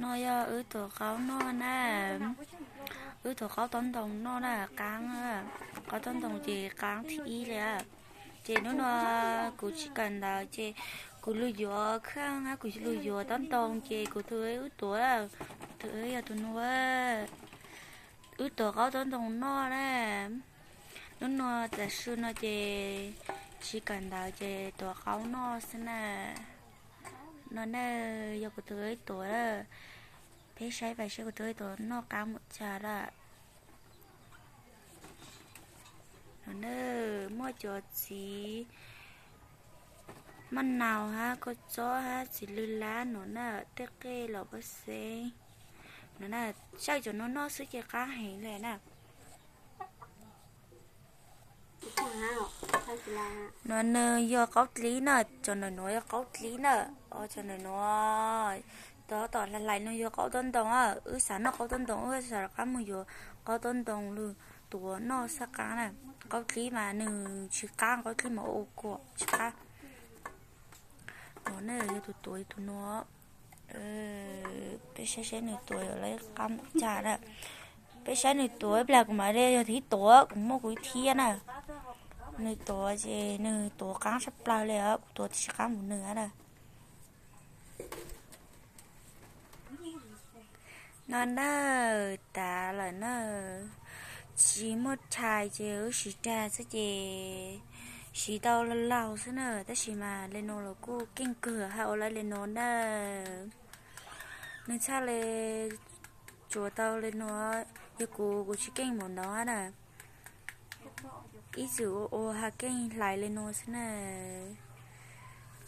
No yog wb tuav qaub noj na. Wb tuav qaub taub ntoo noj na, qaab, qaub taub ntoo ces qaab thib ib li. Ces hnub no kuv tsis kawm ntawv ces kuv lug yuav kheej hab kuv lug yuav taub ntoo ces kuv tug wb tuav, kuv tug wb yog tug nuav, wb tuav qaub taub ntoo noj na. Hnub no tam sim no ces tsis kawm ntawv ces tuav qaub noj xwb na. No na, yog kuv tug wb tuav, peb saib pais saib kuv tug wb tuav noj qaab npaum cas lawm. No na, muaj cov txiv maj nau hab kua txob hab txiv lwg lab no na, tej qej los paj xeeb no na, saib cov no noj xwb ces qaab heev li na. No nws yog qaub dlib na, cov ntawm nuav yog qaub dlib na, cov ntawm nuav, tom tom hlais hlais no yog qaub taub ntoo, wb xav noj qaub taub ntoo wb xav rov qab mus yuav qaub taub ntoo lug tuav noj xab qaab na. Qaub dlib mas nws tsis qaab, qaub dlib mas ua kuam tsis qaab. No na, yog tug tuav tug nuav, peb saib saib nws tuav yuav lawv qaab cas na. Peb saib nws tuav ib plag kuv mam le yog thib tuav, kuv muaj kuv ib thib na. Nws tuav ces nws tuav qaab tshaj plaws li os, kuv tuav tsis qaab mus nws na. No na, tav lawm na, tsis muaj chais ces wb siv rag xwb ces siv tau laug laug xwb na, tab sis mas le nuav los kuj keej kawg hab ua lawv le nuav na. Nws txhaj le tsuav tau le nuav, yog kuv kuv tsis keej npaum nuav na. Ib txwm ua ua hab keej hlais le nuav xwb na.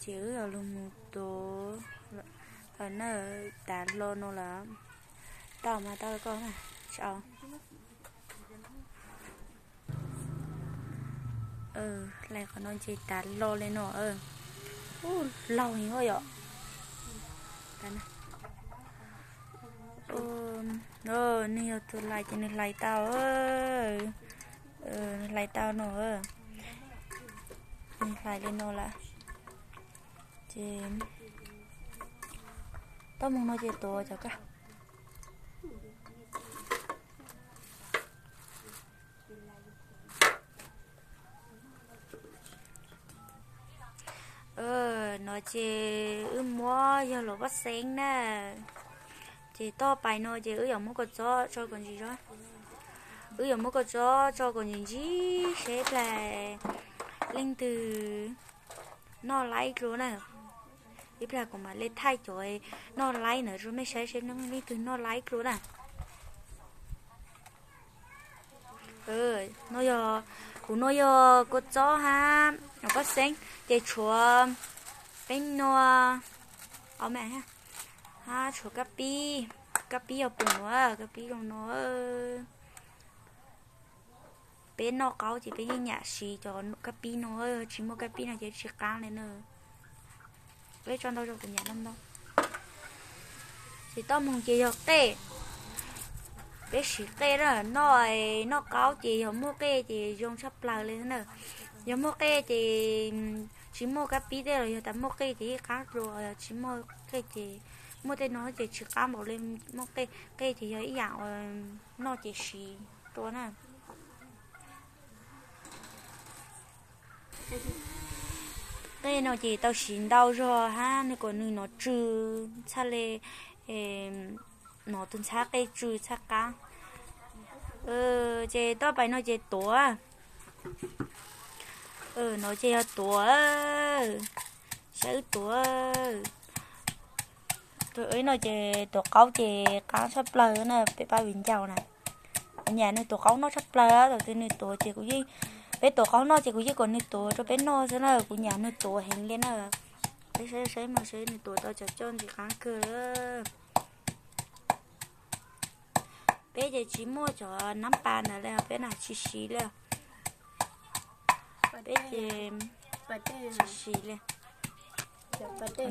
Ces wb yuav lug mus tuav lawm na, tav hlo no lawm. Tau mas tau koj na, tsis au. Hlais qhov no ces tav hlo le no. Ub, laug heev yom. Nws yog tus hlais ces nws hlais tau, nws hlais tau no. Nws hlais li no lawm. Ces toj moog no ces tuav cov kab. No ces wb muab yog los paj xeeb na. Ces toj pais no ces wb yuav muab kua txob tso kom ntsis zog. Wb yuav muab kua txob tso kom ntsis ntsis seb plag leej twg noj laib dlua na. Ib plag kuv mam le thaij cov noj laib ntawd rau mej saib seb leej twg noj laib dlua na. No yog, kuv no yog kua txob hab paj xeeb ces tshuav peeb nua, hab tshuav kab pib, kab pib yog pum nuav, kab pib zoo no. Peb noj qaub ces peb yeej nyam siv cov kab pib no, tsis muaj kab pib no ces tsis qaab li na. Peb tso ntau zog kuv nyam ntau ntau. Ces toj moog ces yog qej. Peb siv qej na, noj, noj qaub ces yog muaj qej ces zoo tshaj plaws li na. Yog muaj qej ces tsis muaj kab pib tej los yog tas muaj qej ces yeej qaab dlua, yog tsis muaj qej ces, muaj tej no ces tsis qaab npaum li muaj qej. Qej ces yog ib yaam uas noj ces siv dlua na. Qej no ces tau siv ntau zog hab nws kom nws nov tsw, txhaj le nov tus ntxhab qej tsw txhaj qaab. Ces toj pais no ces tuav. No ces yog tuav, saib wb tuav. Tus no ces tuav qaub ces qaab tshaj plaws na, peb pab viv ncaus na. Kuv nyam nws tuav qaub noj tshaj plaws, thaum twg nws tuav ces kuv yeej, peb tuav qaub noj ces kuv yeej kom nws tuav rau peb noj xwb na, kuv nyam nws tuav heev li na. Peb saib saib mas saib nws tuav tau cov coj ntsis qaab kawg. Peb ces tsis muaj cov nab pas ntawd li, peb na tsis siv li. Peb ces tsis siv li.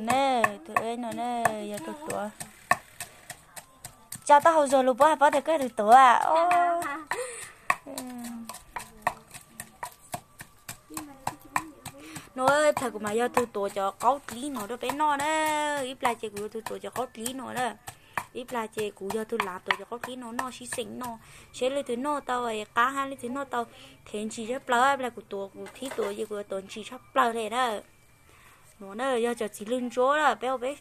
Ne, tus no ne, yog tus tuav. Tsa taub hau zog lug puab has paub tias koj yog tus tuav. No plag kuv mas yog tus tuav cov qaub dlib no rau peb noj na. Ib plag ces kuv yog tus tuav cov qaub dlib no na. Ib plag ces kuv yog tus lav tuav cov qub kib no noj sib xeem noj, seb leej twg noj tau qab hab leej twg noj tau thev ntsis tshaj plaws. Ib plag kuv tuav, kuv thib tuav ces kuv yuav tuav ntsis tshaj plaws li na. Nuav na yog cov txiv lws ntsuab na, peb ua peb